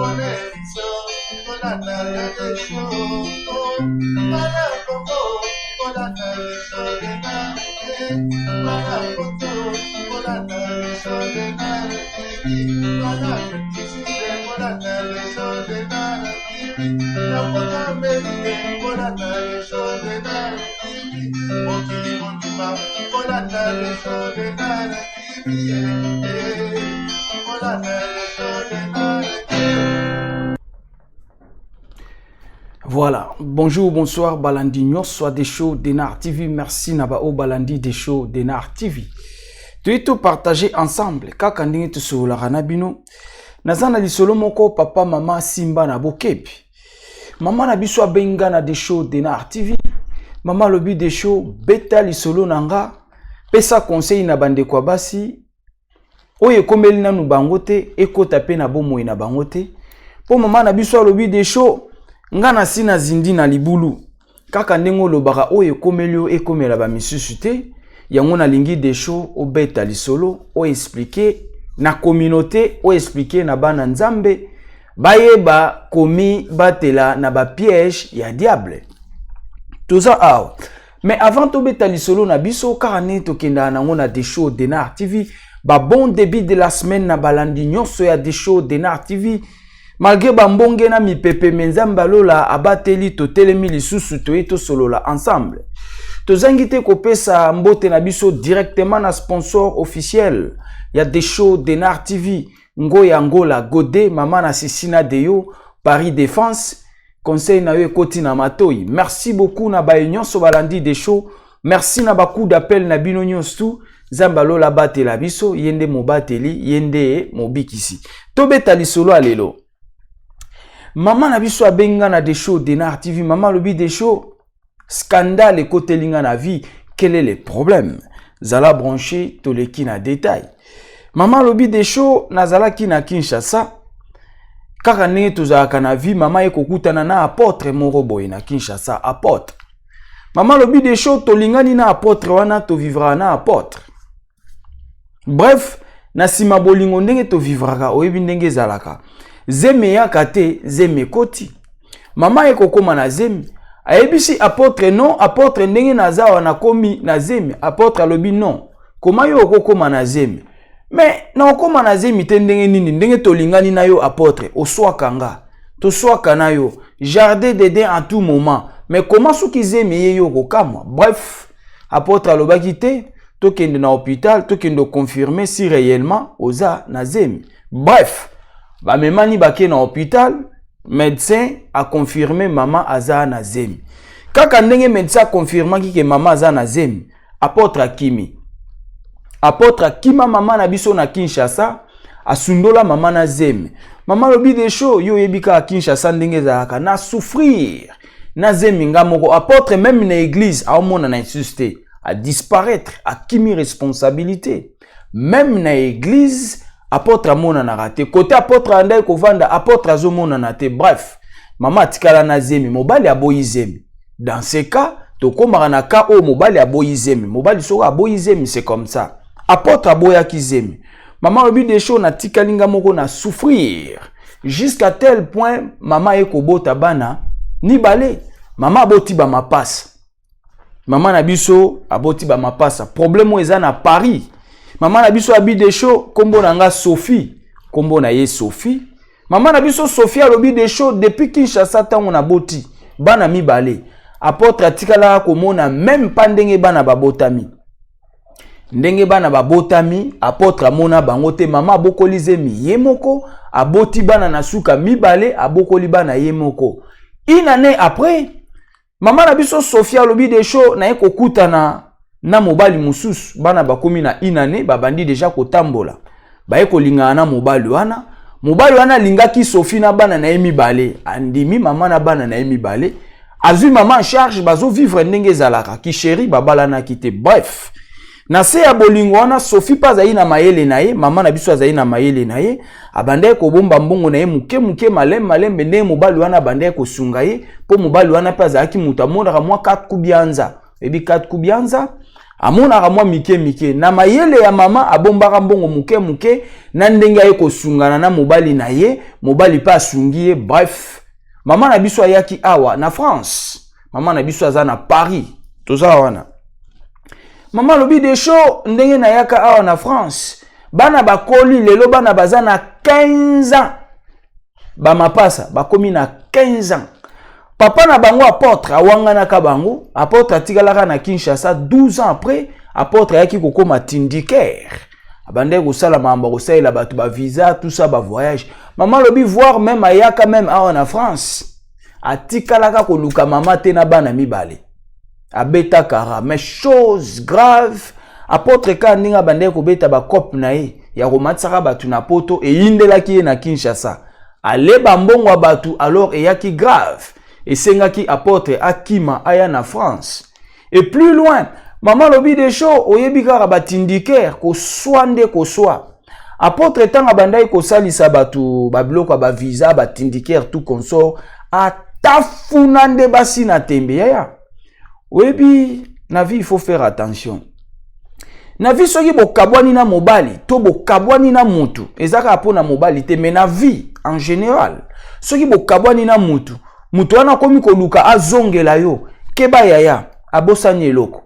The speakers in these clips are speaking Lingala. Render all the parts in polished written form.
Bonne émission, kolanda ya desho. Bana Congo, kolanda desho dena. Bana Poto, kolanda desho dena TV. Bana Afrique kolanda desho dena TV. Na poto Amerike, kolanda desho dena TV. Mokili mobimba, kolanda desho dena TV. Kolanda desho dena TV. Voilà, bonjour, bonsoir, Balandi nyonso des shows Denar TV. Merci na ba o Balandi des shows Denar TV. Toyi to partager ensemble kaka ndenge tosololaka na bino. Naza na lisolo moko papa mama simba na bokebi. Mama na biso abenga na des shows Denar TV. Mama alobi des shows beta lisolo na nga pesa conseil na bandeko ya basi oyo ekomeli nanu bango te ekota pe na bomoi na bango te mpo mama na biso alobi desho nga na si nazindi na libulu kaka ndenge olobaka oyo ekomeli yo ekomela bamisusu te yango nalingi desho obeta lisolo oexplike na communauté oexplike na bana nzambe bayeba komibatela na bapiège ya diable toza awa. Mais avant tobeta lisolo na biso kaka ndenge tokendaka nango na Desho Denar TV, ba bon début de la semaine na balandi nyonso ya Desho Denar TV. Malgré bambonge na mipepe me Nzambe alola abateli totelemi lisusu toye tosolola ensemble. Tozangi te kopesa mbote na biso directement na sponsor officiel ya Desho Denar TV, Ngoya Ngola Gode, mama na Sisina Deyo, Paris Défense. Conseil na yo ekoti na matoi. Merci beaucoup na baye nyonso balandi des show. Merci na ba coup d'appel na bino nyonso tout. Nzambe alola abatela biso, ye nde mobateli, ye nde mobikisi. Tobeta lisolo ya lelo. Mama na biso abengi nga na des show Denar TV. Mama alobi des show scandale ekoteli nga na vie. Quel est le problème? Zala branché, toleki na détail. Mama alobi des show nazalaki na Kinshasa. Kaka ndenge tozalaka na vie, mama ye kokutana na apôtre moko boye na Kinshasa, apôtre. Mama alobi des show tolingani na apôtre wana, tovivra na apôtre. Bref, na nsima bolingo ndenge tovivraka, oyebi ndenge ezalaka. Zemi eyaka te, zemi ekoti. Mama ye kokóma na zemi, ayebisi apôtre non, apôtre ndenge naza awa nakomi na zemi. Apôtre alobi non, koma yo okokóma na zemi? Me na okóma na zemi te ndenge nini? Ndenge tolingani na yo apôtre, oswaka nga, toswaka na yo, jardin d'Eden en tout moment, mais koma soki zemi ye yo okokamwa? Bref, apôtre alobaki te, tokende na hôpital, tokende confirmer si réellement oza na zemi. Bref, bamemani bake na hôpital, médecin aconfirme mama aza na zemi. Kaka ndenge médecin aconfirmaki ke mama aza na zemi, apôtre akimi. Apôtre akima mama na biso na Kinshasa, asundola mama na zemi. Mama alobi des show, yo oyebi kaka Kinshasa ndenge ezalaka, na souffrir na zemi nga moko. Apôtre même na église aomona na lisusu te, adisparaître, akimi responsabilité. Même na église apôtre amonanaka te, kote apôtre andai kovanda, apôtre azomonana te. Bref, mama atikala na zemi, mobali aboyi zemi. Dans ce cas, tokomaka na cas oyo mobali aboyi zemi. Mobali soki aboyi zemi, c'est comme ça. Apôtre aboyaki zemi. Mama alobi des choses, natikali nga moko na souffrir jusqu'à tel point mama ye kobota bana mibale. Mama aboti bamapasa. Mama na biso aboti bamapasa. Problème oyo eza na Paris. Mama na biso abi des show, kombo na nga Sophie, kombo na ye Sophie. Mama na biso Sophie alobi des show, depuis Kinshasa ntango naboti bana mibale, apôtre atikalaka komona même pas ndenge bana babotami. Ndenge bana babotami, apôtre amona bango te. Mama abokoli zemi ye moko, aboti bana na suka mibale, abokoli bana ye moko. Une année après, mama na biso Sophie alobi des show, naye kokutana na mobali mosusu. Bana bakomi na une année, babandi deja kotambola, baye kolingana na mobali wana. Mobali wana alingaki Sophie na bana na ye mibale, andimi mama na bana na ye mibale, azwi mama en charge, bazovivre ndenge ezalaka kisheri, babalanaki te. Bref, na se ya bolingo wana, Sophie mpe azali na mayele na ye, mama na biso azali na mayele na ye, abandaki kobomba mbongo na ye moke moke, malembe malembe, ndenge mobali wana abandaki kosunga ye, mpo mobali wana mpe azalaki moto amonaka mwa 4 kubianza, ebi 4 kubianza. Amonaka mwa mike mike na mayele ya mama, abombaka mbongo moke moke na ndenge aye kosungana na mobali na ye, mobali mpe asungi ye. Bref, mama na biso ayaki awa na France. Mama na biso aza na Paris. Toza wana, mama alobi: "Desho, ndenge nayaka awa na France, bana bakoli. Lelo bana baza na 15 ans, bamapasa bakomi na 15 ans. Papa na bango apôtre awanganaka bango. Apôtre atikalaka na Kinshasa. 12 ans après, apôtre ayaki kokóma tindicaire, abandaki kosala makambo, kosalela bato bavisa, tout ça, bavoyage. Mama alobi, voire même ayaka même awa na France, atikalaka koluka mama te na bana mibale, abetaka. Mais chose grave, apôtre kaka ndenge abandaki kobeta bacope na ye ya komatisaka bato na Poto, eyindelaki ye na Kinshasa, aleba mbongo ya bato. Alors eyaki grave, esengaki apôtre akima, aya na France. Et plus loin, mama alobi: "Desho, oyebi kaka batindicaire, koswa nde koswa. Apôtre, ntango abandaki kosalisa bato babiloko ya bavisa, batindicaire, tout consort, atafuna nde basi na tembe. Yaya, oyebi, na vie il faut faire attention. Na vie, soki bokabwani na mobali to bokabwani na mutu, eza kaka mpo na mobali te, mais na vie en général, soki bokabwani na mutu, mutu wana akomi koluka azongela yo, keba yaya, abosani eloko.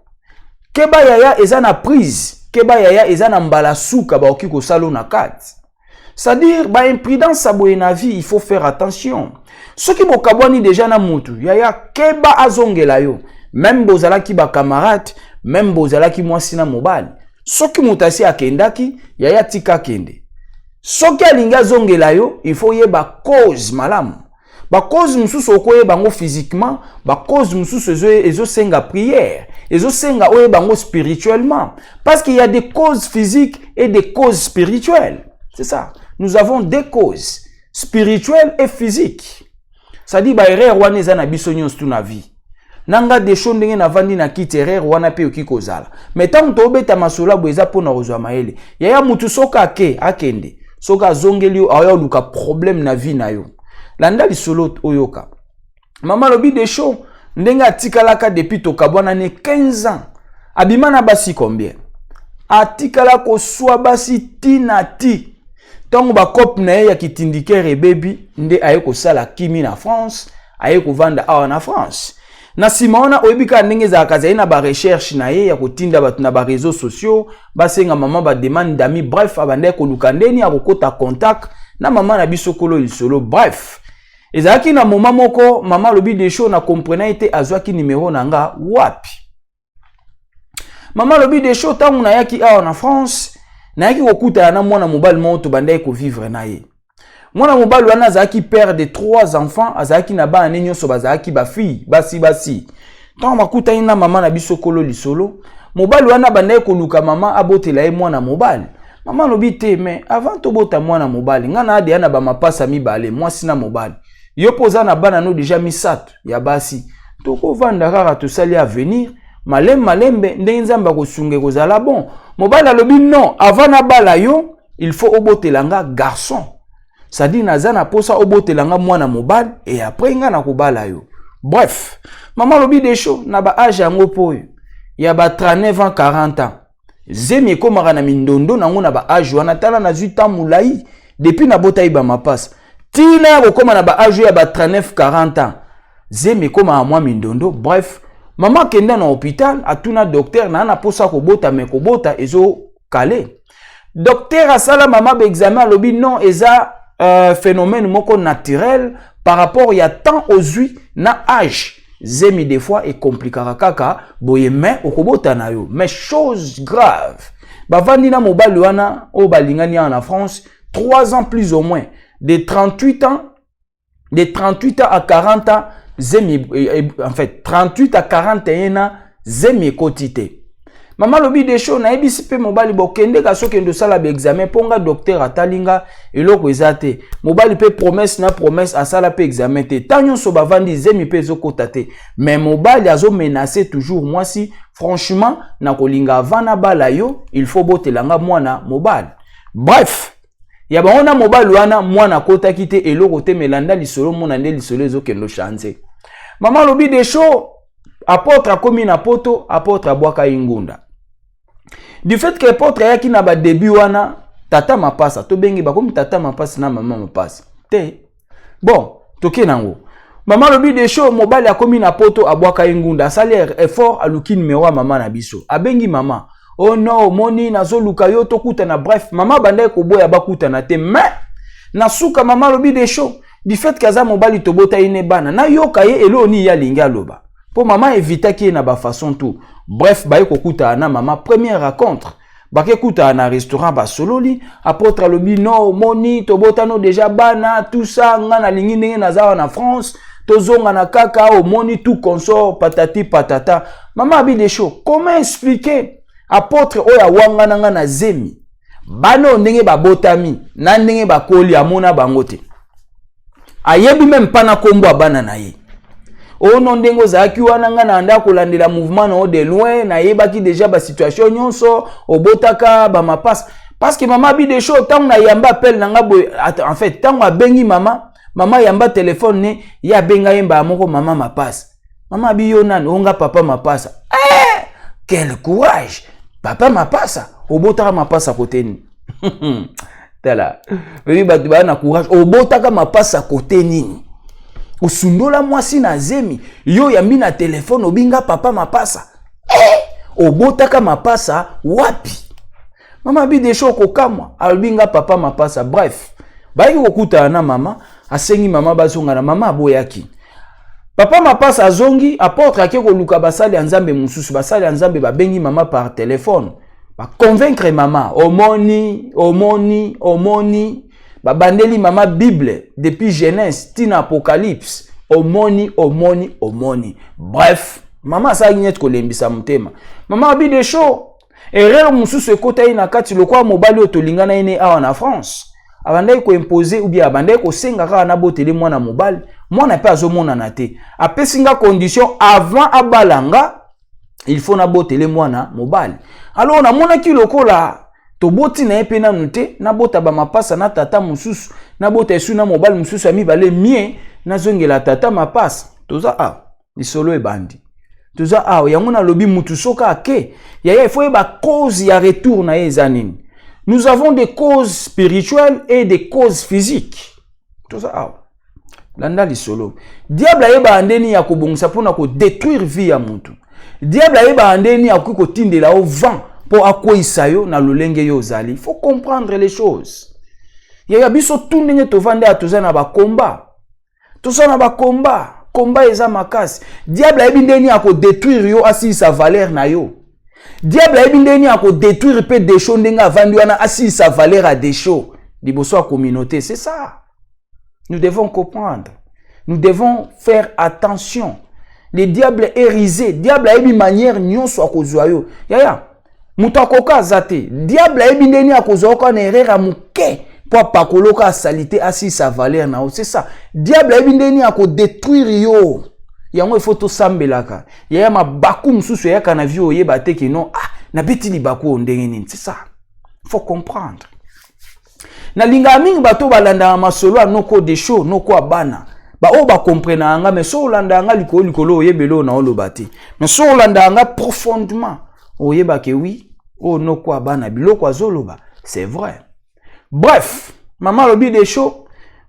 Keba yaya, eza na prise. Keba yaya, eza na mbala suka bakoki kosala na kati, c'est-à-dire baimprudence ya boye. Na vie il faut faire attention. Soki bokabwani déjà na mutu, yaya, keba azongela yo. Même bozalaki bacamarade, même bozalaki mwasi na mobali, soki moto asi akendaki, yaya, tika akende. Soki alingi azongela yo, il faut yeba cause malamu. Bacause mosusu okoyeba yango physiquement, bacause mosusu ezosenga prière, ezosenga oyeba yango spirituellement, parce qu'il y a des causes physiques et des causes spirituelles. C'est ça, nous avons des causes spirituelles et physiques. C'est-à-dire baerreur wana eza na biso nyonso tu na vie. Nanga Desho, ndenge navandi na kiti, erreur wana mpe oki kozala. Mais ntango tobeta masolo boye, eza mpona kozwa mayele. Yaya, mutu soki ake, akende. Soki azongeli yo, aoya oluka problème na vie na yo. Landa lisolo, oyoka. Mama alobi: "Desho, ndenge atikalaka depuis tokabwana ne 15 ans, abima na basi combien? Atikala koswa basi ntina ti ntango bacope na ye ya kitindikere ebebi, nde aye kosala kimi na France, aye kovanda awa na France. Na nsima wana, oyebi kaka ndenge ezalaka, azali na barecherche na ye ya kotinda bato na baréseaux sociaux, basenga mama bademande d'ami. Bref, abandaki koluka ndeni akokota contact na mama na biso kolo lisolo. Bref, ezalaki na moma moko, mama alobi: 'Desho, na comprena ye te, azwaki nimero na nga wapi?' Mama alobi: 'Desho, ntango nayaki awa na France, nayaki kokutana na mwana mobali moko, tobandaki kovivre na ye. Mwana mobali wana azalaki père de trois enfants, azalaki na bana ne nyonso bazalaki bafille, basi basi. Ntango bakutani na mama na biso kolo lisolo, mobali wana abandaki koluka mama abotela ye mwana mobali. Mama alobi: 'Te, mais avant tobota mwana mobali, ngai na adeya na bamapasa mibale, mwasi na mobali. Yo mpo oza na bana no déjà misato ya basi, tokovanda kaka, tosali avenir malembe malembe, ndenge Nzambe akosunga, ekozala bon.' Mobali alobi: 'Non, avant nabala yo, il faut obotela nga garçon, c'est-à-dire naza na posa obotela nga mwana mobali et après nga nakobala yo.' Bref, mama alobi: 'Desho, na baage yango mpo oyo ya ba 39 ans, 40 ans, zemi ekomaka na mindondo nango na baage wana. Tala, nazwi temps molai depuis nabotai bamapasa, ntina ya kokóma na baage oyo ya ba 39, 40 ans, zemi ekomaka mwa mindondo.' Bref, mama akenda na hôpital, atuna docteur: 'Naa na mposa kobota, mais kobota ezokale.' Docteur asala mama baexamen, alobi: 'Non, eza phénomène moko naturel par rapport ya temps ozwi na âge. Zemi des fois ekomplikaka kaka boye, mais okobota na yo.' Mais chose grave, bavandi na mobali wana oyo balingani awa na France 3 ans plus ou moins, de 38 ans, de 38 ans à 40 ans, zemi, en fait 38 à 41 ans, zemi ekoti te. Mama alobi: 'Desho, nayebisi mpe mobali: bokendeka, soki okende osala baexamen, mpo nga docteur atali nga, eloko eza te. Mobali mpe promesse na promesse, asala mpe examen te. Ntango nyonso bavandi, zemi mpe ezokota te. Mais mobali azomenace toujours mwasi: franchement, nakolinga avant nabala yo, il faut botela nga mwana mobali.' Bref, ya bango na mobali wana, mwana akotaki te, eloko te. Melanda lisolo, mona nde lisolo ezokende ochange. Mama alobi: 'Desho, apôtre akomi na Poto, apôtre abwaka ye ngunda. Du fait que apôtre ayaki na badébut wana, tata mapasa, tobengi bakomi tata mapasa na mama mapasa te. Bon, toke nango. Mama alobi Desho, mobali akomi na Poto, abwaka ye ngunda. Asali effort, aluki numero ya mama na biso, abengi mama: "Oh non, omoni, nazoluka yo, tokutana." Bref, mama abandaki koboya bakutana te, mais na suka mama alobi: "Desho, du fait que aza mobali, tobota ye ne bana, nayoka ye eloo nini ye alingi aloba." Mpo mama evitaki ye na bafaçon tout. Bref, baye kokutana na mama, première rencontre, bakekutana na restaurant, basololi. Apôtre alobi: "Non, omoni, tobotano déjà bana, tout ça, nga nalingi ndenge naza awa na France, tozongana kaka, omoni, tout consort, patati patata." Mama abi: "Desho, comment expliquer apôtre oyo awangana nga na zemi, bana oyo ndenge babotami na ndenge bakoli, amona bango te, ayebi même mpa na nkombo ya bana na ye? Ono ndenge ozalaki wana, nga na nda kolandela mouvement na yo de loin, nayebaki déjà basituation nyonso, obotaka bamapasa." Parce que mama abi: "Desho, ntango nayamba appel na nga boye," en fait ntango abengi mama, mama yamba telefone ne, ye abenga ye mbala moko mama mapasa. Mama abi: "Yo nani?" "Onga papa mapasa." Eh, quel courage! Papa mapasa, obotaka mapasa kote nini? Tala, oyebi bato baya na courage. Obotaka mapasa kote nini? Osundola mwasi na zemi, yo oyambi na telefone, obinga papa mapasa. Eh, obotaka mapasa wapi? Mama abi: "Desho, okokamwa." Alobi: "Nga papa mapasa." Bref, bayaki kokutana na mama, asengi mama bazonga na mama, aboyaki. Papa mapasa azongi. Apôtre ake koluka basali ya Nzambe mosusu. Basali ya Nzambe babengi mama par téléphone, baconvaincre mama: "Omoni, omoni, omoni." Babandeli mama Bible depuis Genèse tina Apocalypse: "Omoni, omoni, omoni." Bref, mama asalaki neti kolembisa motema. Mama abi: "Desho, erreur mosusu ekota ye na kati, lokola mobali oyo tolingana ye ne awa na France abandaki koimpose ou bien abandaki kosenga kaka nabotele mwana mobali, mwana mpe azomonana te. Apesi nga condition: avant abala nga, il faut nabotele mwana mobali. Alors namonaki lokola toboti na ye mpe nanu te, nabota bamapasa na tata mosusu, nabota esu na mobali mosusu ya mibale, mie nazongela tata mapasa." Toza awa, lisolo ebandi, toza awa. Yango nalobi, mutu soki ake, yaya, il faut yeba cause ya retour na ye eza nini. Nous avons des causes spirituelles et des causes physiques. Toza awa, landa lisolo. Diable ayebaka ndeni ya kobongisa mpona kodétruire vie ya mutu. Diable ayebaka ndeni akoki kotindela yo vent mpo akweyisa yo na lolenge yo ozali. Faut comprendre les choses, yaya. Biso tu ndenge tovandi aya, toza na bakomba, toza na bakomba, komba eza makasi. Diable ayebi ndeni akodétruire yo, asilisa valeur na yo. Diable ayebi ndeni akodétruire mpe Desho ndenge avandi wana, asilisa valeur ya Desho liboso ya communauté. C'est ça, nous devons comprendre, nous devons faire attention. Le diable est rusé. Diable ayebi manière nyonso akozwa yo. Yaya, moto akoka aza te. Diable ayebi ndeni akozwa yo kaka na erreur ya moke mpo apakoloka asali te, asilisa valeur na yo. C'est ça, diable ayebi ndeni akodétruire yo. Yango il faut tosambelaka, yaya. Mabaku mosusu eyaka na vie, oyeba te ke non, ah, nabeti libaku oyo ndenge nini. C'est ça, faut comprendre. Nalingaka mingi bato balandaka masolo ya noko Desho, noko ya bana, baoyo bakomprenaka nga. Mais so olandaka nga likolo likolo, oyebeli oyo na oloba te. Mais so olandaka nga profondément, oyebake oui, oyo noko ya bana, biloko azoloba, c'est vrai. Bref, mama alobi: "Desho,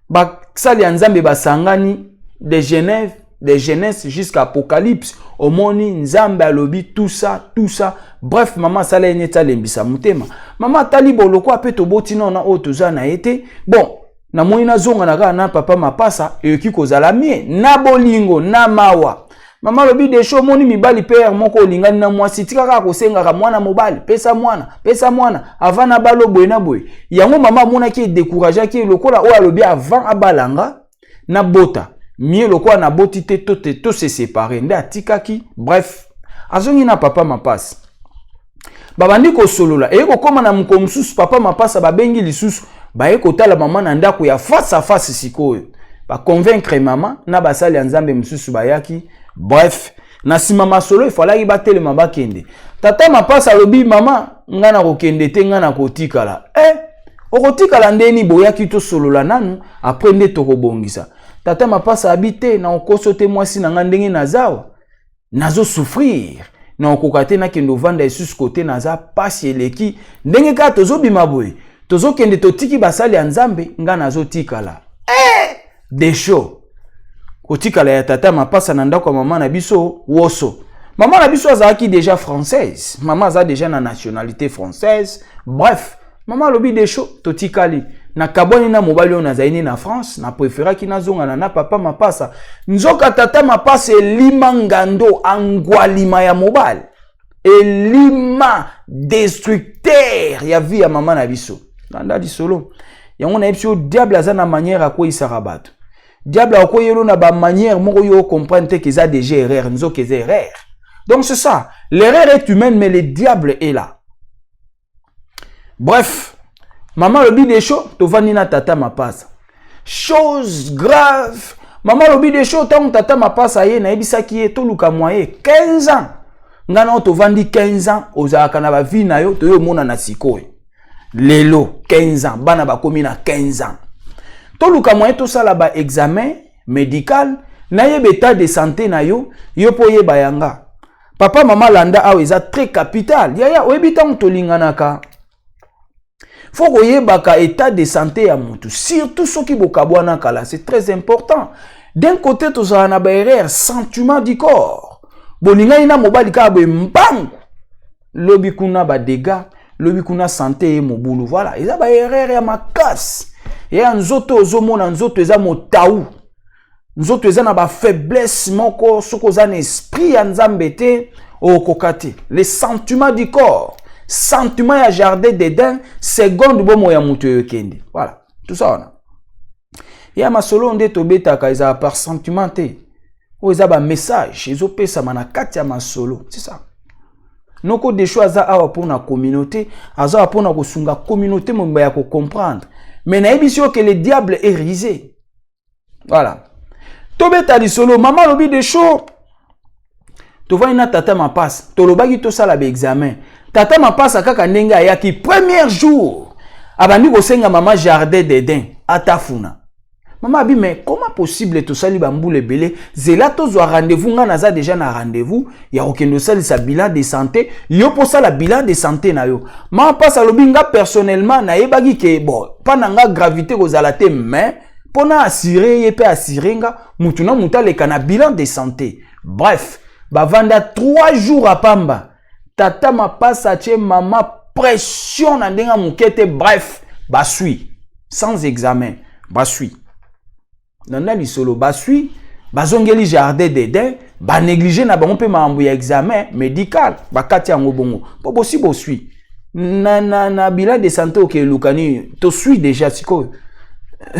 basali ya Nzambe basangani de Genève, de Genèse jusqu'à Apocalypse, omoni, Nzambe alobi tout ça, tout ça." Bref, mama asala ye neti alembisa motema. Mama atali boloko mpe toboti nona oyo toza na ye te. Bon, namoni nazonga na kaka na papa mapasa, eyoki kozala mie na bolingo na mawa. Mama alobi: "Desho, omoni, mibali mpe moko olingani na mwasi, tika kaka kosengaka mwana mobali, pesa mwana, pesa mwana avant na balo boye na boye." Yango mama amonaki edécourageaki, lokola oyo alobi avant abalanga nabota mie, lokola naboti te, to te, to se séparer, nde atikaki. Bref, azongi na papa mapasa, babandi kosolola. Eye kokóma na mokolo mosusu, papa mapasa babengi lisusu, baye kotala mama na ndako ya face à face. Sikoyo baconvaincre mama na basali ya Nzambe mosusu bayaki. Bref, na nsima masolo, efalaki batelema bakende. Tata mapasa alobi: "Mama, ngai nakokende te, ngai nakotikala." Eh, okotikala ndeni? Boyaki tosolola nanu, après nde tokobongisa. Tata mapasa abi: "Te, na okoso te, mwasi na ngai, ndenge nazawa, nazosouffrir, Nakokoka te, nakende ovanda lisusu kote naza, pasi eleki. Ndenge kaka tozobima boye, tozokende, totiki basali ya Nzambe, nga nazotikala. Eh! Desho kotikala ya tata mapasa na ndako ya mama na biso woso. Mama na biso azalaki déjà française, mama aza déjà na nationalité française. Bref, mama alobi: "Desho, totikali, nakabwani na mobali oyo nazali ne na France, napréféraki nazongana na papa mapasa." Nzoka tata mapasa elima ngando, angwalima ya mobali, elima destructeur ya vie ya mama na biso. Landa lisolo yango, nayebi so diable aza na manière akweyisaka bato. Diable akoyelo na bamanière moko yo comprendre te ke eza déjà erreur, nzoka eza erreur. Donc c'est ça, l'erreur est humaine, mais le diable est là. Bref, mama alobi: "Desho, tovandi na tata mapasa." Chose grave, mama alobi: "Desho, ntango tata mapasa ye, nayebisaki ye toluka moyen. 15 ans ngai na oyo tovandi, 15 ans ozalaka na bavie na yo, toyo omonana sikoyo lelo 15 ans, bana bakomi na 15 ans. Toluka moyen tosala baexamen médical, nayeba état de santé na yo, yo mpo oyeba yanga." Papa, mama, landa awa, eza très capital. Yaya, oyebi, ntango tolinganaka, faut koyebaka état de santé ya motu, surtout soki bokabwana kala, c'est très important. D'un côté, tozala na baerreur, sentiment du corps. Bolingani na mobali kaka boye, mbangu, lobi kuna badégâts, lobi kuna santé ye mobulu. Voilà, eza baerreur ya makasi ya nzoto. Ozomona nzoto eza motau, nzoto eza na bafaiblesse moko. Soki oza na esprit ya Nzambe te, okoka te. Le sentiment du corps, sentiment ya jardin d'Eden, seconde bomoi ya moto oyo ekende. Voilà, tout ça wana ya masolo nde tobetaka, ezala par sentiment te. Oyo eza bamessage ezopesama na kati ya masolo, c'est ça. Noko Desho aza awa mpona communauté, aza awa mpona kosunga communauté mobimba ya kocomprendre. Mais nayebisi yo ke le diable est rusé. Voilà, tobeta lisolo. Mama alobi: "Desho, tovandi na tata mapasa, tolobaki tosala baexamen." Tata mapasa kaka ndenge ayaki premier jour, abandi kosenga mama jardin d'Eden atafuna. Mama abi: "Mais comment possible? Tosali bambula ebele, zela tozwa rendez-vous. Ngai naza déjà na rendez-vous ya kokende osalisa bilan de santé, yo mpo osala bilan de santé na yo." Mama mpasi alobi: "Nga personnellement nayebaki ke bon, mpa na nga gravité kozala te, mais mpo na assurer ye mpe assurer nga, mutu na mutu aleka na bilan de santé." Bref, bavanda 3 jours apamba. Tata mapasa atie mama pression na ndenge ya moke te. Bref, basui sans examen, basui nanda lisolo, basui, bazongeli jardin d'Eden, banéglige na bango mpe makambo ya examen médical, bakati yango bongo mpo bosi bosui na bilan de santé. Oke eluka nini? Tosui déjà sikoyo,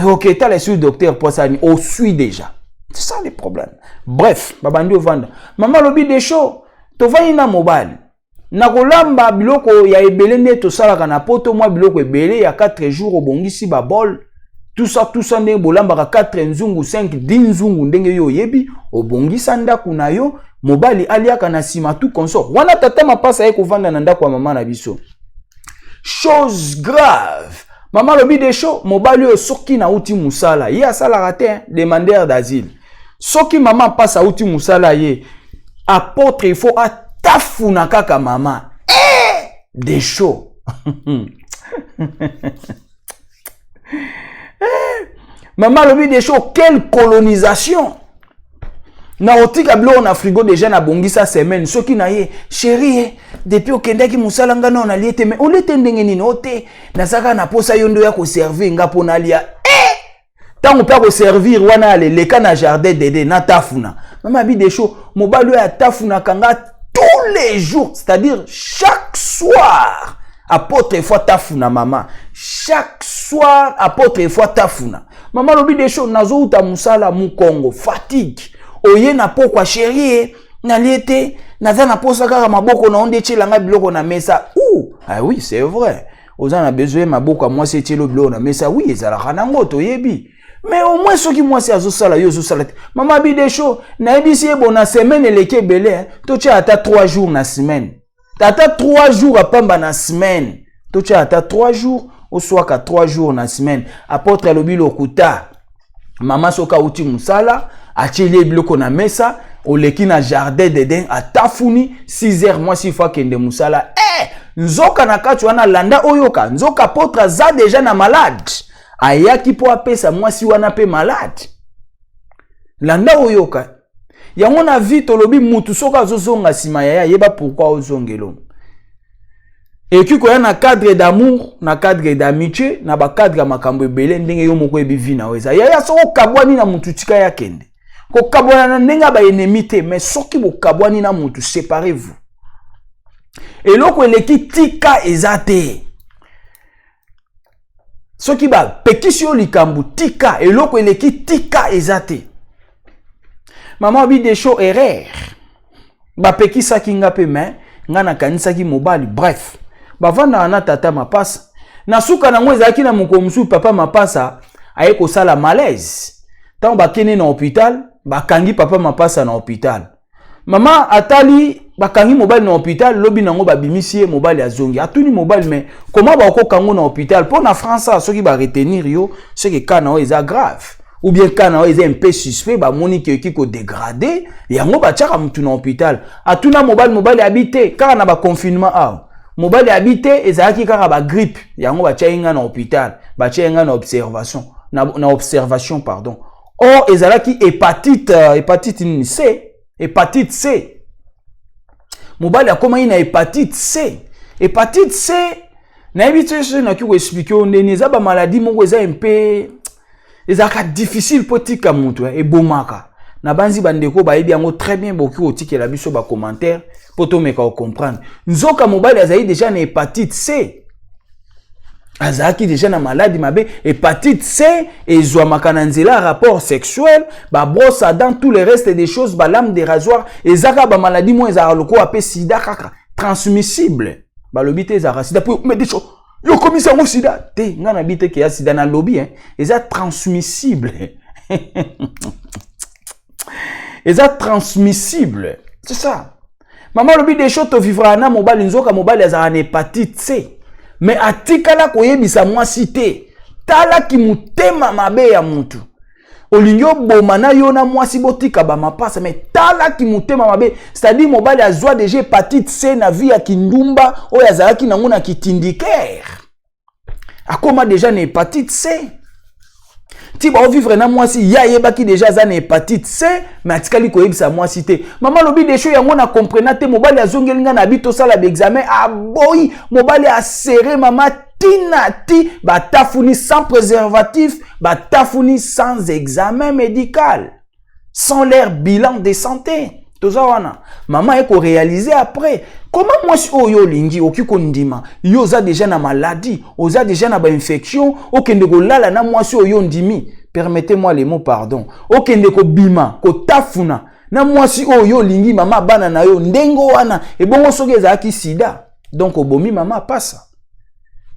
ok, tala sur docteur mpo asala nini? Osui déjà, c'est ça le problème. Bref, babandi ovanda. Mama alobi: "Desho, tovandi na mobali, na kolamba biloko ya ebele nde tosalaka na poto, mwa biloko ebele ya 4 jours, obongisi babol, tout ça, tout ça, ndenge bolambaka 4 nzungu, 5, 10 nzungu, ndenge yo oyebi, obongisa ndako na yo, mobali aliaka na nsima, tout consort wana." Tata mapasa aye kovanda na ndako ya mama na biso. Chose grave, mama alobi: "Desho, mobali oyo, soki nauti mosala, ye asalaka te, demandeur d'asile, soki mama mpasi auti mosala, ye apôtre, il faut atafuna kaka mama." Eh, Desho, eh, mama alobi: "Desho, quelle colonisation! Na kotika biloko na frigo déjà, nabongisa semaine. Soki na ye: 'Chéri, ye depuis okendaki mosala, nga nao nalie te.' Mais olie te ndenge nini? O te, nazalaka na posa yo nde oya koservir nga mpo nalia." Eh! Ntango mpe akoservir wana, aleleka na jardin d'Eden, natafuna. Mama abi: "Desho, mobali oyo atafunaka nga tous les jours, c'est-à-dire chaque soir, apôtre faut atafuna mama, chaque soir apôtre faut atafuna mama." Alobi: "Desho, nazouta mosala, mokongo, fatigue, oye na pokwa: 'Chéri, ye nalie te, naza na posa kaka maboko na yo nde etielanga biloko na mesa.'" Ou ah oui, c'est vrai, oza na besoin maboko ya mwasi etielo biloko na mesa. Oui, ezalaka nango, toyebi. Mais au moins soki mwasi azosala, yo ozosala te. Mama abi: "Desho, nayebisi ye bo na semaine eleki ebele, totia ata 3 jours na semaine, ata 3 jours apamba na semaine, totia ata 3 jours, oswaka 3 jours na semaine." Apôtre alobi: "Lokuta. Mama soki awuti mosala, atieli ye biloko na mesa." Oleki na jardin d'Eden, atafuni 6 heures, mwasi faut akende mosala. Nzoka na kati wana, landa oyoka, nzoka apôtre aza déjà na malade, ayaki mpo apesa mwasi wana mpe malade. Landa oyoka yango. Na vie tolobi, mutu soki azozonga nsima, yaya, yeba pourquoi ozongelo. Ekoki koya na cadre d'amour, na cadre d'amitié, na bacadre ya makambo ebele. Ndenge yo moko oyebi vie na yo eza, yaya, soki okabwani na mutu, tika ya kende. Kokabwana na ndenge ya baennemi te, mais soki bokabwani na mutu, séparez-vous. Eloko eleki tika eza te. Soki bapekisi yo likambo, tika. Eloko eleki tika eza te. Mama abi Desho, erreur, bapekisaki nga mpe, mais nga nakanisaki mobali. Bref, bavandaka na tata mapasa. Na suka nango, ezalaki na mokolo mosusu, papa mapasa aye kosala malaise. Ntango bakende na hôpital, bakangi papa mapasa na hôpital. Mama atali, bakangi mobali na hôpital. Lobi nango babimisi ye, mobali azongi. Atuni mobali: "Mais comment bakokango na hôpital?" Mpo na France, soki baretenir yo, soki cas na oyo eza grave ou bien cas na oyo eza un peu suspect, bamoni ke ekoki kodégrader yango, batiaka mutu na hôpital. Atuna mobali, mobali abi te, kaka na baconfinement awa. Mobali abi te, ezalaki kaka bagrippe, yango batiaki nga na hôpital, batiaki nga na observation, na observation, pardon. Or ezalaki hépatite, hépatite nini, C, hépatite C. Mobali akomaki na hépatite C. Hépatite C, nayebi te soki nakoki koexpliquer oyo ndeni. Eza bamaladi moko eza mpe ezalaka difficile mpo tika moto, ebomaka. Na banzi bandeko bayebi yango très bien, bokoki kotikela biso bacommentaire mpo tomeka kocomprendre. Nzoka mobali azali déjà na hépatite C, azalaki déjà na maladi mabe. Hépatite C ezwamaka na nzela ya rapport sexuel, babrosse à dents, tout le reste des choses, balame de rasoir. Eza kaka bamaladi moko ezalaka lokola mpe sida, kaka transmissible. Balobi te ezalaka sida po, mais deso yo okomisi yango sida te. Ngai nabi te ke ya sida, nalobi hein, eza transmissible, eza transmissible, c'est ça. Mama alobi Desho, tovivra na mobali, nzoka mobali azalaka na hépatite C, mais atikala koyebisa mwasi te. Talaki motema mabe ya mutu. Olingi oboma na yo na mwasi, botika bamapasa, mais talaki motema mabe. C'est-à-dire mobali azwa déjà hépatite C na vie ya kindumba oyo azalaki nango na kitindikere, akóma déjà na hépatite C. Ti baovivre na mwasi, ye ayebaki déjà aza na hépatite C, mais atikali koyebisa mwasi te. Mama alobi Desho, yango na comprena te. Mobali azongeli ngai na bi tosala baexamen, aboyi. Mobali asere mama tina ti batafuni sans préservatif, batafuni sans examen médical, sans leur bilan de santé. Toza wana, mama ye koréaliser après: comment mwasi oyo olingi okoki kondima, yo oza déjà na maladie, oza déjà na bainfection, okende kolala na mwasi oyo ondimi? Permettez-moi les mots, pardon. Okende kobima kotafuna na mwasi oyo olingi, mama bana na yo, ndenge wana. Ebongo soki ezalaki sida? Donc obomi mama pasa,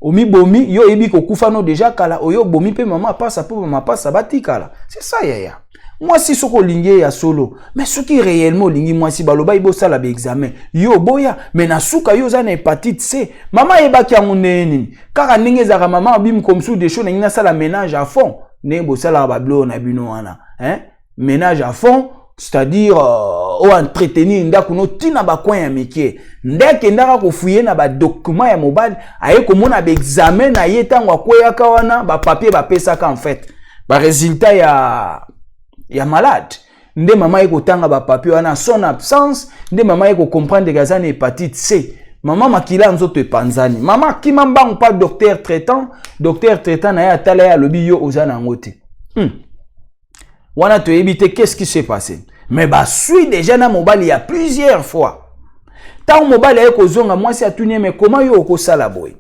omibomi yo. Oyebi kokufa no déjà kala, oyo obomi mpe mama pasa, mpo mama pasa batikala. C'est ça, yaya. Mwasi soki olingi ye ya solo, mais soki réellement olingi mwasi, baloba bosala baexamen, yo oboya, mais na suka yo oza na hépatite C. Mama ayebaki yango ndenge nini? Kaka ndenge ezalaka, mama abimi comme Desho, ndenge nasala ménage à fond, ndenge bosalaka babiloko na bino wana, hein? Ménage à fond, c'est-à-dire oyo entretenir ndako no ntina bacoin ya mike. Nde akendaka kofouiller na badocument ya mobali, aye komona baexamen na ye ntango akweyaka wana, bapapier bapesaka, en fait baresultat ya malade. Nde mama ye kotanga bapapier wana, son absence, nde mama ye kocomprendre ke aza na hépatite C. Mama, makila ya nzoto epanzani. Mama akima mbangu pa docteur traitant. Docteur traitant na ye atala ye, alobi: "Yo oza na yango te." Wana toyebi te qu'est-ce qui s'est passé, mais basui déjà na mobali ya plusieurs fois. Ntango mobali aye kozonga, mwasi atuni ye: "Mais comment yo okosala boye?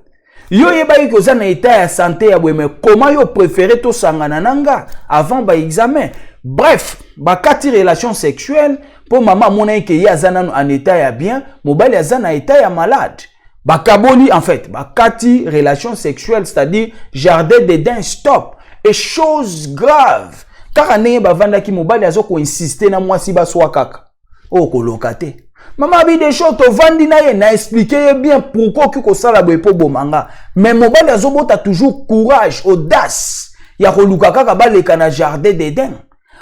Yo oyebaki koza na état ya santé ya boye, mais comment yo préféré tosangana na nga avant baexamen?" Bref, bakati relation sexuelle mpo mama amonaki ke ye aza nano en état ya bien, mobali aza na état ya malade. Bakaboli, en fait bakati relation sexuelle, c'est-à-dire jardin d'Eden stop. Et chose grave, kaka ndenge bavandaki, mobali aza koinsister na mwasi, baswa kaka oyo koloka te. Mama abi Desho, tovandi na ye, na expliquer ye bien pourquoi okoki kosala boye mpo boma nga, mais mobali azobota toujours courage, audace ya koluka kaka baleka na jardin d'Eden.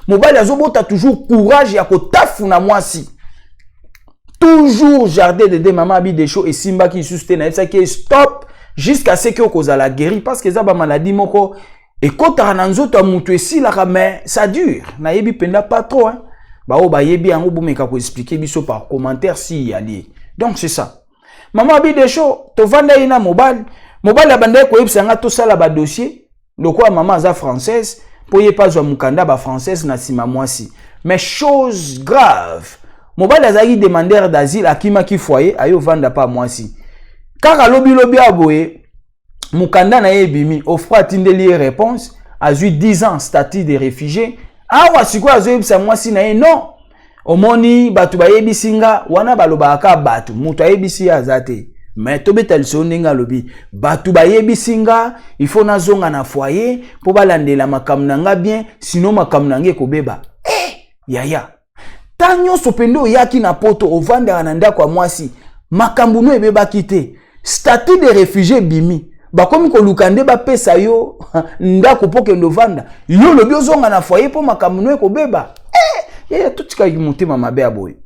Mobali azobota toujours courage ya kotafuna mwasi. Toujours jardin de deux. Mama abi Desho, esimbaki lisusu te. Nayebisaki ye stop jusqu'à ce que okozala guéri, parce que eza bamaladi moko ekɔtaka na nzoto ya moto, esilaka, mais ça dure. Nayebi mpenza pas trop, hein. Baoyo bayebi yango, bomeka koexpliquer biso par commentaire si yali. Donc c'est ça. Mama abi Desho, tovanda ye na mobali. Mobali abandaki koyebisa nga tosala badossier lokola mama aza française, mpo ye mpe azwa mokanda bafrançaise na nsima mwasi. Mais chose grave, mobali azalaki demandeur d'asile, akimaki foyer, aye ovanda pa mwasi. Kaka lobilobi ya boye, mokanda na ye ebimi. OFPRA atindeli ye réponse, azwi 10 ans statut de réfugié. Awa sikoyo azoyebisa mwasi na ye: non, omoni, bato bayebisi nga wana. Balobaka kaka bato, moto ayebisi ye aza te. Mais tobeta lisolo ndenge alobi: bato bayebisi nga il faut nazonga na foyer mpo balandela makambo na nga bien, sinon makambo na nga ekobeba. Eh, yaya, ta nyonso mpe oyaki na Poto, ovandaka na ndako ya mwasi, makambo no ebebaki te. Statut de réfugié ebimi, bakomi koluka nde bapesa yo ndako mpo kende ovanda. Yo olobi ozonga na foyer mpo makambo no ekobeba. Eh, yaya, totikaki motema mabe ya boye.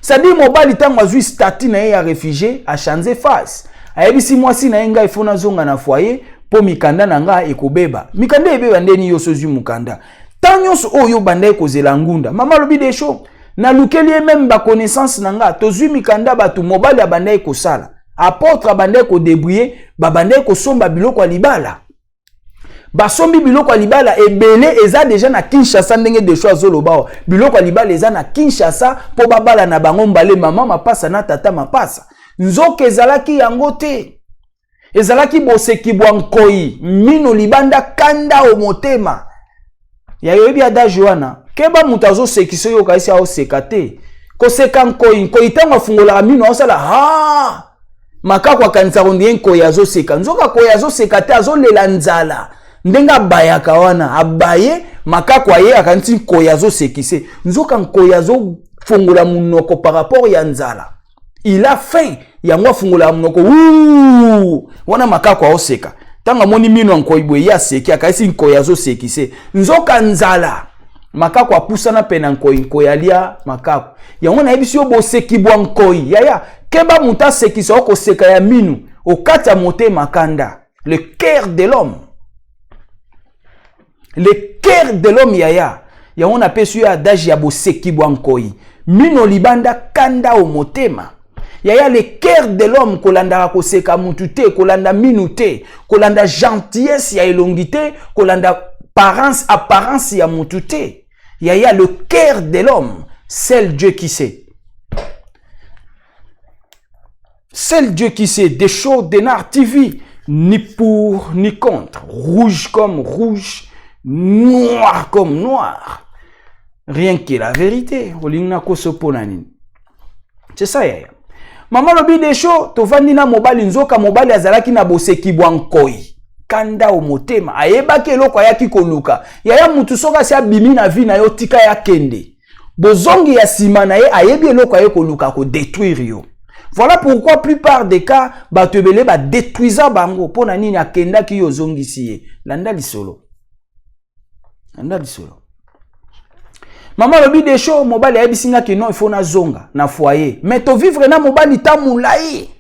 C'est-à-dire mobali, ntango azwi statut na ye ya réfugié, achange face, ayebisi mwasi na ye: ngai faut nazonga na foyer mpo mikanda na ngai ekobeba. Mikanda ebeba ndeni? Yo so ozwi mokanda, ntango nyonso oyo obandaki kozela ngunda. Mama alobi: Desho, nalukeli ye même baconnaissance na nga, tozwi mikanda bato. Mobali abandaki kosala apôtre, abandaki kodébrouiller, babandaki kosomba biloko ya libala. Basombi biloko ya libala ebele, eza déjà na Kinshasa. Ndenge Desho azoloba awa, biloko ya libala eza na Kinshasa mpo babala na bango mbale, mama mapasa na tata mapasa. Nzoka ezalaki yango te, ezalaki boseki bwa nkoi, mino libanda, kanda o motema. Ya yoyebi adage wana: keba, moto azosekisa oyo okayisi aoseka te. Koseka nkoi, nkoi ntango afungolaka mino aosala ha, makako akanisaka ondie nkoi azoseka. Nzoka nkoi azoseka te, azolela nzala. Ndenge abayaka wana, abaye makako aye, akanisi nkoi azosekise. Nzoka nkoi azofungola monoko par rapport ya nzala, il a faim, yango afungolaka monoko wuu wana. Makako aoseka ntango amoni mino ya nkoi boye, ye aseki, akayisi nkoi azosekise. Nzoka nzala. Makako apusana mpe na nkoi, nkoi alia makako. Yango nayebisi yo, boseki bwa nkoi. Yaya, keba, moto asekisa o koseka ya minu, okati ya motema kanda. Le cœur de l'homme, le cœur de l'homme, yaya. Yango napesi yo adage ya boseki bwa nkoi, mino libanda, kanda o motema. Yaya, le cœur de l'homme, kolandaka koseka mutu te, kolanda minu te, kolanda gentillesse ya elongi te, kolanda apparence, apparence ya mutu te. Yaya, le cœur de l'homme, seul Dieu qui sait, seul Dieu qui sait. Des shows Denar TV, ni pour ni contre, rouge comme rouge, noir comme noir, rien que la vérité. Olingi nakoso mpona nini? C'est ça, yaya. Mama lobi: Desho, tovandi na mobali. Nzoka mobali azalaki na boseki bwa nkoi, kanda o motema, ayebaki eloko ayaki koluka. Yaya, mutu soki asi abimi na vie na yo, tika ya kende. Bozongi ya nsima na ye, ayebi eloko aye koluka, kodétruire yo. Voilà pourquoi plupart des cas, bato ebele badétruisa bango. Mpo na nini? Akendaki, yo ozongisi ye. Landa lisolo, landa lisolo. Mama alobi: Desho, mobali ayebisi nga ke non, il faut nazonga na foyer. Mais tovivre na mobali ta molai,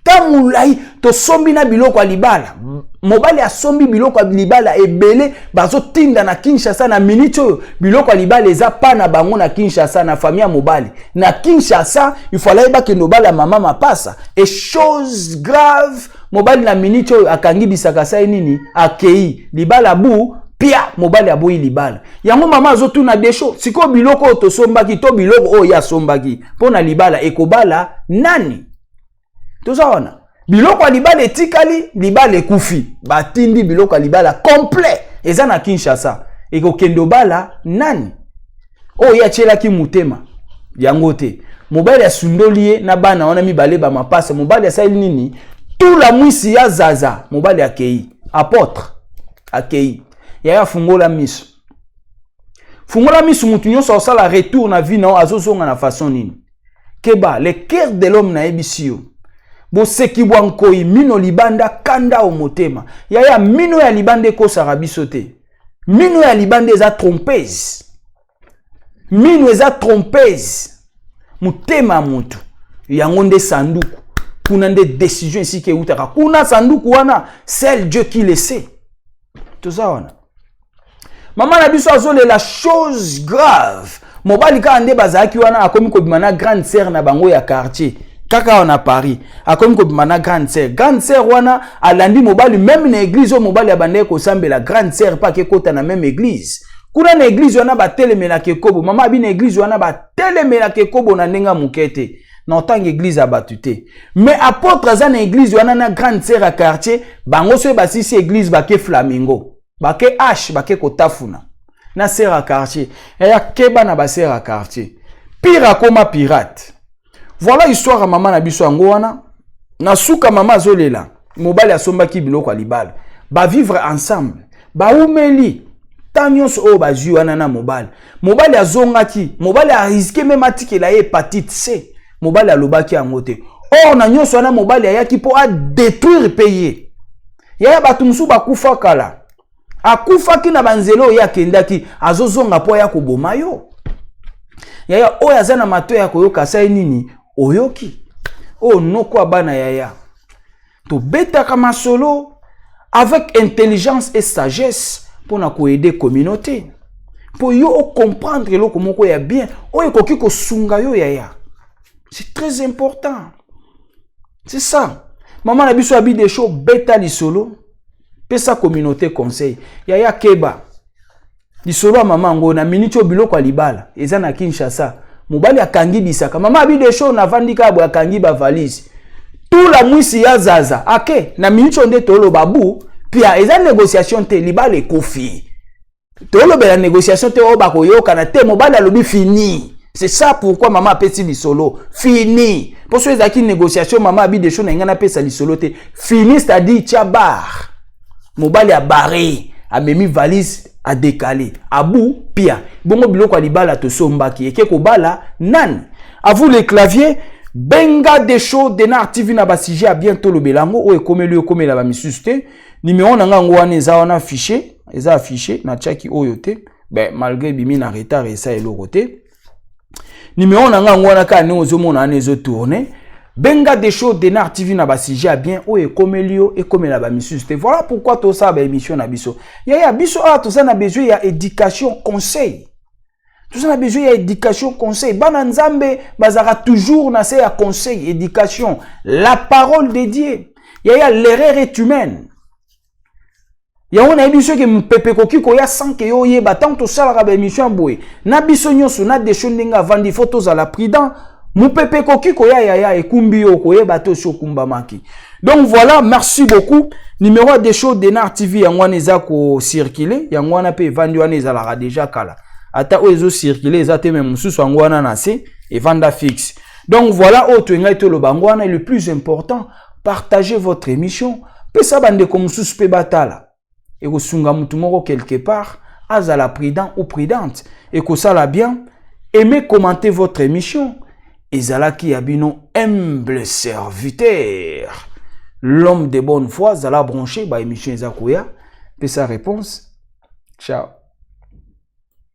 ta molai, tosombi na biloko ya libala. Mobali asombi biloko ya libala ebele, bazotinda na Kinshasa. Na miniti oyo, biloko ya libala eza pa na bango na Kinshasa, na famille ya mobali na Kinshasa. Ifalaki bakende obala mama mapasa. Et chose grave, mobali na miniti oyo akangi bisaka, asali nini? Akei libala bu pia. Mobali aboyi libala yango. Mama azotuna Desho: sikoyo biloko oyo tosombaki, to biloko oyo ye asombaki mpo na libala, ekobala nani? Toza wana, biloko ya libala etikali, libala ekufi. Batindi biloko ya libala complet, eza na Kinshasa, ekokende obala nani? Oyo ye atielaki motema yango te. Mobali asundoli ye na bana wana mibale bamapasa. Mobali asali nini? Tula mwisi ya zaza. Mobali akei, apôtre akei. Yaya, afungola miso, fungola miso. Mutu nyonso asala retour na vie na yo, azozonga na façon nini? Keba, le cœur de l'homme, nayebisi yo, boseki bwa nkoi, mino libanda, kanda o motema. Yaya, mino ya libanda ekosaka biso te. Mino ya libanda eza trompeuse. Minu eza trompeuse. Motema ya motu yango nde sanduku, kuna nde décision esika eutaka, kuna sanduku wana, seul Dieu qui le sait. Toza wana, mama na biso azolela chose grave. Mobali kaka nde bazalaki wana, akomi kobima na grande sœur na bango ya quartier, kaka awa na Paris. Akomi kobima na grande sœur. Grande sœur wana alandi mobali même na église oyo mobali abandaki kosambela. Grande sœur mpe akekota na même église kuna. Na église wana batelemelaka ekobo. Mama abi na église wana batelemelaka ekobo na ndenge ya moke te, na otanga église ya bato te. Mais apôtre aza na église wana na grande sœur ya quartier. Bango soki basisi église, bake Flamingo, bake h, bake kotafuna na sœur ya quartier. Eya keba na basœur ya quartier, pire akoma pirate. Voilà histoire ya mama na biso yango wana. Na suka, mama azolela. Mobali asombaki biloko ya libala, bavivre ensemble, baumeli ta nyonso oyo bazwi wana na mobali. Mobali azongaki, mobali arisquer même atikela ye hépatite C. Mobali alobaki yango te. Or na nyonso wana, mobali ayaki mpo adétruire mpe ye. Yaya, bato mosusu bakufa kala, akufaki na banzela oyo akendaki, azozonga mpo aya koboma yo. Yaya, oyo aza na matoi ya koyoka asali nini? Oyoki oyo noko ya bana. Yaya, tobetaka masolo avec intelligence et sagesse mpona koaider communauté, mpo yo ocomprendre eloko moko ya bien oyo ekoki kosunga yo. Yaya, c'est très important, c'est ça. Mama na biso abi Desho, beta lisolo, pesa communauté conseil. Yaya, keba. Lisolo ya mama yango na miniti oyo, biloko ya libala eza na Kinshasa. Mobali akangi bisaka. Mama abi Desho, navandi kaka boye, akangi bavalise, tula mwisi ya zaza ake. Na miniti oyo nde toloba bu pia, eza négociation te, libala ekofi. Tolobela négociation te, oyo bakoyokana te. Mobali alobi fini. C'est ça pourquoi mama apesi lisolo fini, mpo so ezalaki négociation, mama abi Desho na ngai napesa lisolo te. Fini, c'est-à-dire tia bar. Mobali abarré, amemi valise, adécaler, abu pia. Bongo biloko ya libala tosombaki eke kobala nani? À vous les claviers. Benga Desho Denar TV na basujet ya bien, tolobela yango. Oyo ekomeli, okomela bamisusu te. Numéro na nga yango wana, eza wana affiché, eza affiché. Natiaki oyo te ben, malgré ebimi na retard, esa eloko te. Numéro na nga yango wana kaka ndenge ozomona wana, ezotourner. Benga Desho Denar TV na basujet ya bien, oyo ekomeli yo, ekomela bamisusu te. Voilà pourquoi tosala baémission na biso. Yaya, biso awa toza na besoin ya éducation, conseil. Toza na besoin ya éducation, conseil. Bana Nzambe bazalaka toujours na se ya conseil, éducation, la parole de Dieu. Yaya, l'erreur est humaine. Yango nayebi soki mopepe ekoki koya sans que yo oyeba. Ntango tosalaka baémission ya boye na biso nyonso na Desho, ndenge avandi, faut tozala prudent. Mopepe ekoki koya, yaya, ekumbi yo, okoyeba te osi okumbamaki. Donc voilà, merci beaucoup. Numéro ya Desho Denar TV yango wana, eza kocirculer yango wana mpe evandi wana, ezalaka déjà kala. Ata oyo ezocirculer eza te, mais mosusu yango wana na se evanda fixe. Donc voilà, oyo toyengai toloba yango wana. Le plus important, partagez votre émission, pesa bandeko mosusu mpe batala. Ekosunga mutu moko quelque part azala prudent ou prudente, ekosala bien. Aimez, commentez votre émission. Ezalaki ya bino humble serviteur, l'homme de bonne foi. Zala branché, baémission eza koya. Pesa réponse. Ciao.